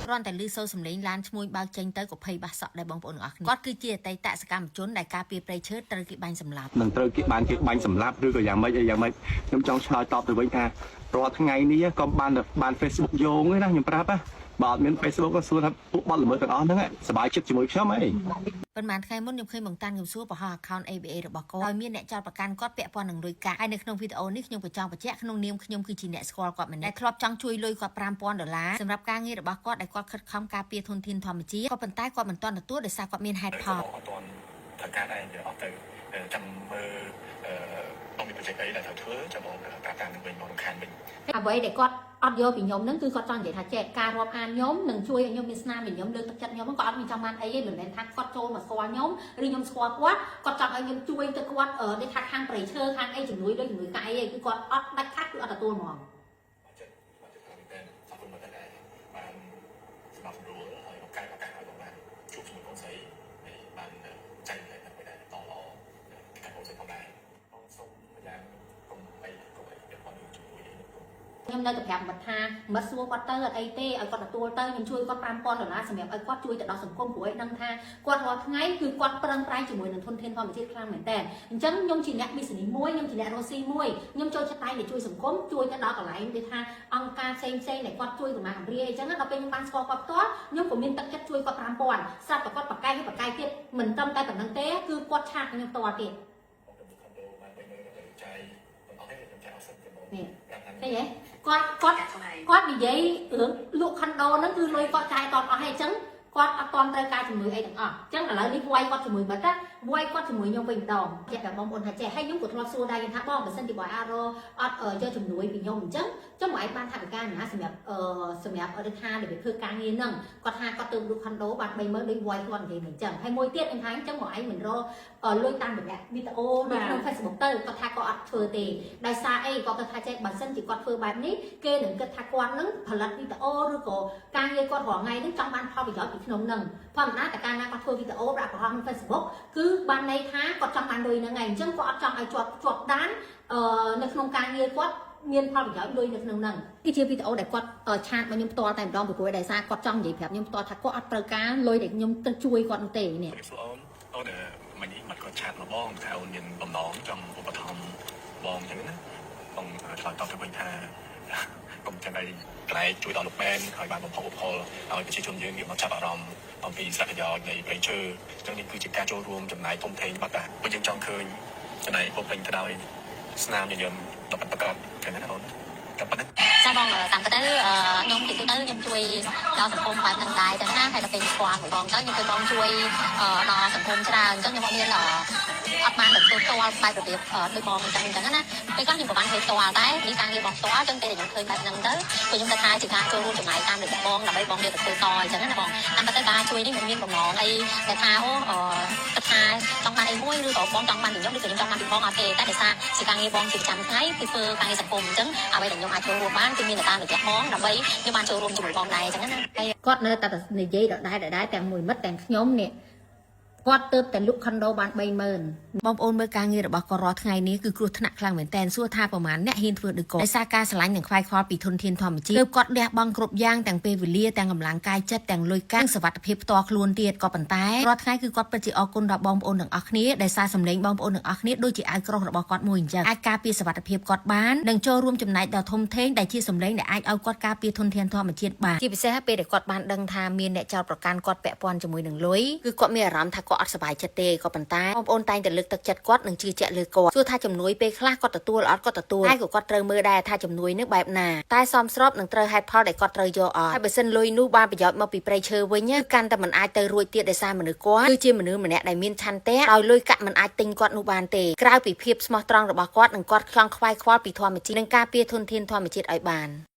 គ្រាន់តែឮសូរសំឡេងឡានឈ្មួញបើកចេញទៅក៏ភ័យបាសក់ដែរបងប្អូនទាំងអស់គ្នាគាត់គឺជាអតីតសកម្មជនដែលការពារព្រៃឈើត្រូវគេបាញ់សម្លាប់ នឹងត្រូវគេបានគេបាញ់សម្លាប់ឬក៏យ៉ាងម៉េចអីយ៉ាងម៉េចខ្ញុំចង់ឆ្លើយតបទៅវិញថារាល់ថ្ងៃនេះក៏បានបាន Facebook យោងទេណាខ្ញុំប្រាប់ណាបើអត់មាន Facebook ក៏សួរថាពួកបទល្មើសទាំងអស់ហ្នឹងសប្បាយចិត្តជាមួយខ្ញុំអី ប៉ុន្មានថ្ងៃមុនខ្ញុំឃើញបងតាន់ខ្ញុំសួរបង្ហោះ account ABA របស់គាត់ហើយមានអ្នកចោទប្រកាន់គាត់ពាក់ព័ន្ធនឹងលុយកាក់ហើយនៅក្នុងវីដេអូនេះខ្ញុំក៏ចង់បញ្ជាក់ក្នុងនាមខ្ញុំគឺជាអ្នកស្គាល់គាត់ម្នាក់ដែលធ្លាប់ចង់ជួយលុយគាត់5000ដុល្លារសម្រាប់ការងាររបស់គាត់ដែលគាត់ខិតខំការពារធនធានធម្មជាតិក៏ប៉ុន្តែគាត់មិនទាន់ទទួលដោយសារគាត់មានហេតុផល អត់ទាន់ត្រូវការដែរវាអត់ទៅចាំមើលអឺបងមាន project អីដែលត្រូវធ្វើចាំបងប្រាប់តាមនឹងវិញមករំខានវិញ អ្វីដែលគាត់អត់យកពីខ្ញុំហ្នឹងគឺគាត់ចង់និយាយថាចេះការរាប់អានខ្ញុំនឹងជួយឲ្យខ្ញុំមានស្នាមញញឹមលើកទឹកចិត្តខ្ញុំហ្នឹងគាត់អត់មានចង់បានអីទេមិនមែនថាគាត់ចូលមកស្គាល់ខ្ញុំឬខ្ញុំស្គាល់គាត់គាត់ចង់ឲ្យខ្ញុំជួយទៅគាត់ដូចថាខាងព្រៃឈើខាងអីជំនួយដូចជំនួយកាយអីគឺគាត់អត់ដាច់ខាត់គឺអត់ទទួលហ្មង អរចិត្តអរចិត្តមែនតើអរគុណមែនតើដែលបានសម្រាប់សម្រួលហើយឱកាសឱកាសឲ្យបងបានជួបជាមួយបងស្រីហើយបានចែករំលែកអ្វីដែលតល្អទៅកាន់បងស្រីផងដែរបងសូមម្យ៉ាងកុំអីកុំអីពាក់ព័ន្ធនឹងជាមួយអីកុំ ខ្ញុំនៅតែប្រាប់មិត្តថាមិត្តសួរគាត់ទៅអត់អីទេឲ្យគាត់ទទួលទៅខ្ញុំជួយគាត់5000ដុល្លារសម្រាប់ឲ្យគាត់ជួយទៅដល់សង្គមព្រោះឯងដឹងថាគាត់រាល់ថ្ងៃគឺគាត់ប្រឹងប្រែងជាមួយនឹងធនធានធម្មជាតិខ្លាំងមែនតើអញ្ចឹងខ្ញុំជាអ្នក business មួយខ្ញុំជាអ្នករកស៊ីមួយខ្ញុំចូលចិត្តតែងតែជួយសង្គមជួយទៅដល់កន្លែងដូចថាអង្គការផ្សេងផ្សេងដែលគាត់ជួយកុមារកំព្រាអីចឹងដល់ពេលខ្ញុំបានស្គាល់គាត់ផ្ទាល់ខ្ញុំក៏មានទឹកចិត្តជួយគាត់5000ស្រាប់តែគាត់ប្រកែកហើយប្រកែកទៀតមិនត្រឹមតែប៉ុណ្្នឹងទេគឺគាត់ chat ខ្ញុំផ្ទាល់ទៀត បងទៅខុនដូបាន30000ទៅចាយបងអស់ហើយខ្ញុំចាយអស់សិនចាំបង នេះ ប្រាប់តាម ឃើញទេគាត់គាត់គាត់និយាយរឿងលក់ខុនដូហ្នឹងគឺលុយគាត់ចាយតអស់ហើយអញ្ចឹងគាត់អត់តន់ត្រូវការជំនួយអីទាំងអស់អញ្ចឹងឥឡូវនេះវាយគាត់ជាមួយមិត្តណាវាយគាត់ជាមួយខ្ញុំវិញម្ដងចេះតែបងប្អូនថាចេះហើយខ្ញុំក៏ធ្លាប់សួរដែរខ្ញុំថាបងបើសិនជាបងអារអត់យកជំនួយពីខ្ញុំអញ្ចឹងចុះមកឯងបានថវិកាណាសម្រាប់អឺសម្រាប់អត់ថាដែលវាធ្វើការងារហ្នឹងគាត់ថាគាត់ទៅលក់ខុនដូបាន30000ដូចវាយគាត់និយាយមិនអញ្ចឹងហើយមួយទៀតខ្ញុំថាអញ្ចឹងមកឯងមិនរកលុយតាមរយៈវីដេអូនៅក្នុង Facebook ទៅគាត់ថាគាត់អត់ធ្វើទេដោយសារអីគាត់គិតថាចេះបើសិនជាគាត់ធ្វើបែបនេះគេនឹងគិតថាគាត់នឹងផលិតវីដេអូឬក៏ការងារគាត់រាល់ថ្ងៃហ្នឹងចង់បានផលប្រយោជន៍ពីក្នុងហ្នឹងធម្មតាតែកាលណាគាត់ធ្វើវីដេអូដាក់បង្ហោះក្នុង Facebook គឺបានន័យថាគាត់ចង់បានលុយហ្នឹងឯងអញ្ចឹងគាត់អត់ចង់ឲ្យជាប់ជាប់ដានអឺនៅក្នុងការងារគាត់មានផលប្រយោជន៍លុយនៅក្នុងហ្នឹងគឺជាវីដេអូដែលគាត់ chat មកខ្ញុំផ្ទាល់តែម្ដងពីព្រោះដោយសារគាត់ចង់និយាយប្រាប់ខ្ញុំផ្ទាល់ថាគាត់អត់ត្រូវការលុយដែលខ្ញុំទៅជួយគាត់នោះទេនេះ ជំរាបសួរអូនអូនមិញនេះមិត្តគាត់ chat មកបងថាអូនមានបំណងចង់ឧបត្ថម្ភបងអញ្ចឹងណាបងឆ្លើយតបទៅវិញថាកុំចាំអីកន្លែងជួយដល់លោកមែនហើយបានបំផុសបំផុលឲ្យប្រជាជនយើងងាកមកចាប់អារម្មណ៍អំពីសារៈប្រយោជន៍នៃព្រៃឈើអញ្ចឹងនេះគឺជាការចូលរួមចំណែកធំធេងបាត់តាព្រោះយើងចង់ឃើញចំណែកពោពេញទៅដោយស្នាមញញឹមដ៏ពិតប្រាកដចឹងណាអូនតែប៉ុណ្្នឹង ចាបងតាមទៅខ្ញុំពីទូទៅខ្ញុំជួយដល់សង្គមបែបហ្នឹងដែរចឹងណាហើយដល់ពេលស្គាល់មួយបងទៅខ្ញុំឃើញបងជួយដល់សង្គមច្រើនអញ្ចឹងខ្ញុំអត់មានអត់បានទៅធ្វើផ្ទាល់បែបរបៀបដូចបងអញ្ចឹងអញ្ចឹងណាពេលខ្លះខ្ញុំក៏បានធ្វើផ្ទាល់តែនេះការងារបងផ្ទាល់អញ្ចឹងពេលដែលខ្ញុំឃើញបែបហ្នឹងទៅគឺខ្ញុំគិតថាជាការចូលរួមចំណែកតាមរយៈបងដើម្បីបងយកទៅធ្វើតអញ្ចឹងណាបងតាមពិតទៅការជួយនេះមិនមានបំណងអីដែលថាអូគិតថាចង់បានអីមួយឬក៏បងចង់បានពីខ្ញុំឬក៏ខ្ញុំចង់បានពីបងអត់ទេតែដោយសារជាការងារបងជាប្រចាំថ្ងៃគឺធ្វើការងារសង្គមអញ្ចឹងអ្វីដែលខ្ញុំអាចចូលរួមបានគឺមានតែតាមរយៈបងដើម្បីខ្ញុំបានចូលរួមជាមួយបងដែរអញ្ចឹងណា ហើយគាត់នៅតែនិយាយដដែលដដែលទាំងមួយមិត្តទាំងខ្ញុំនេះគាត់ទៅតែលក់ខុនដូបាន30000 បងប្អូនមើលការងាររបស់គាត់រាល់ថ្ងៃនេះគឺគ្រោះថ្នាក់ខ្លាំងមែនតែនសួរថាប្រហែលអ្នកហ៊ានធ្វើដូចគាត់ដោយសារការស្រឡាញ់និងខ្វាយខ្វល់ពីធនធានធម្មជាតិទើបគាត់លះបង់គ្រប់យ៉ាងទាំងពេលវេលាទាំងកម្លាំងកាយចិត្តទាំងលុយកាក់និងសុវត្ថិភាពផ្ទាល់ខ្លួនទៀតក៏ប៉ុន្តែរាល់ថ្ងៃគឺគាត់ពិតជាអរគុណដល់បងប្អូនទាំងអស់គ្នាដែលសារសម្លេងបងប្អូនទាំងអស់គ្នាដូចជាអាវក្រោះរបស់គាត់មួយអញ្ចឹងអាចការពារសុវត្ថិភាពគាត់បាននិងចូលរួមចំណែកដ៏ធំធេងដែលជាសម្លេងដែលអាចឲ្យគាត់ការពារធនធានធម្មជាតិបានជាពិសេសពេលដែលគាត់បានដឹងថាមានអ្នកចោទប្រកាន់គាត់ពាក់ព័ន្ធជាមួយនឹងលុយគឺគាត់មានអារម្មណ៍ថាគាត់អត់សប្បាយចិត្តទេក៏ប៉ុន្តែបងប្អូនតែងតែលើកទឹកចិត្តគាត់និងជឿជាក់លើគាត់សួរថាជំនួយពេលខ្លះគាត់ទទួលអត់គាត់ទទួលតែក៏គាត់ត្រូវមើលដែរថាជំនួយនេះបែបណាតែសមស្របនឹងត្រូវហេតុផលដែលគាត់ត្រូវយកអត់ហើយបើសិនលុយនោះបានប្រយោជន៍មកពីព្រៃឈើវិញគឺកាន់តែមិនអាចទៅរួចទៀតដោយសារមនុស្សគាត់គឺជាមនុស្សម្នាក់ដែលមានឆន្ទៈដោយលុយកាក់មិនអាចទិញគាត់នោះបានទេក្រៅពីភាពស្មោះត្រង់របស់គាត់និងគាត់ចង់ខ្វាយខ្វល់ពីធម្មជាតិនិងការពារធនធានធម្មជាតិឲ្យបាន។